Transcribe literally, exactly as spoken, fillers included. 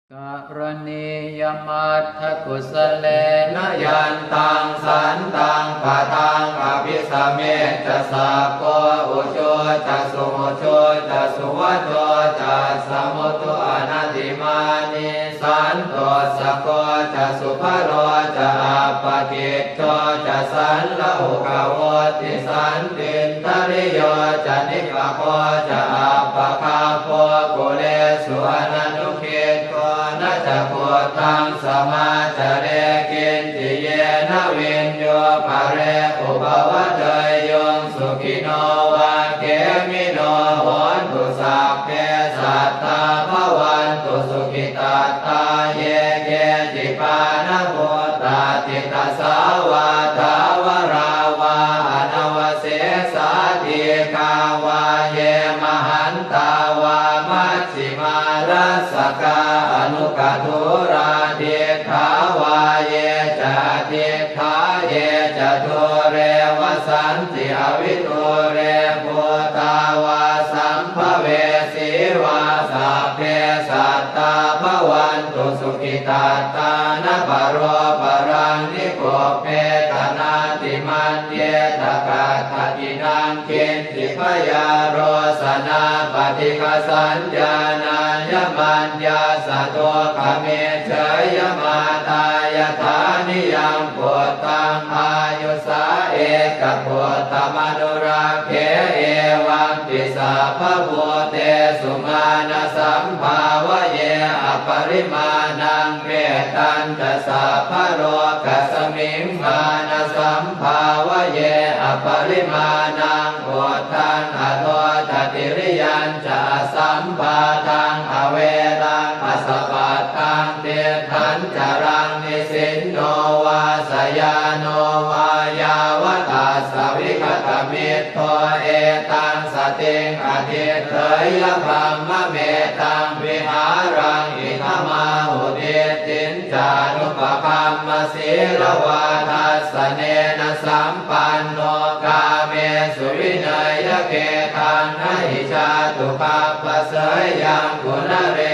Karaṇīyamatthakusalena yantaṃ santaṃ padaṃ abhisamecca, sakko ujū ca suhujū ca suvaco cassa mudu anatimānī, santussako ca subharo ca appakicco ca sallahukavutti, santindriyo ca nipako ca appagabbho kulesu ananu giddho. Na ca khuddaṃ samācare kiñci yena viññū pare upavadeyyuṃ. Sukhino vā khemino hontu, sabbe sattā bhavantu sukhitattā. Ye keci pāṇabhūtatthi, tasā vā thāvarā vā anavasesā, dīghā vā ye mahantā vā maj jhimā rassakā aṇukathūlā, diṭṭhā vā ye ca adiṭṭhā ye ca dūre vasanti avidūre, bhūtā vā sambhavesī vā, sabbe sattā bhavantu sukhitattā. Na paro paraṃ nikubbetha, nātimaññetha katthaci naṃ kiñ ci, byārosanā paṭighasaññā nāññamaññassa dukkhamiccheyya. Mātā yathā niyaṃ puttaṃ āyusā ekaputtamanurakkhe, evampi sabbabhūtesu mānasambhāvaye aparimāṇaṃ. Mettañca sabbalokasmiṃ mānasambhāvaye aparimāṇaṃ, uddhaṃ adho ca tiriyañca asambādhaṃ averaṃ asapattaṃ. Tiṭṭhañcaraṃ nisinno vā sayāno vā yāvatassa vigatamiddho, etaṃ satiṃ adhiṭṭheyya brahmametaṃ vihāraṃ idhamāhu. Diṭṭhiñ ca anupagamma sīlavā dassanena sampanno, kāmesu vineyya gedhaṃ na hi jātu gabbhaseyyaṃ punare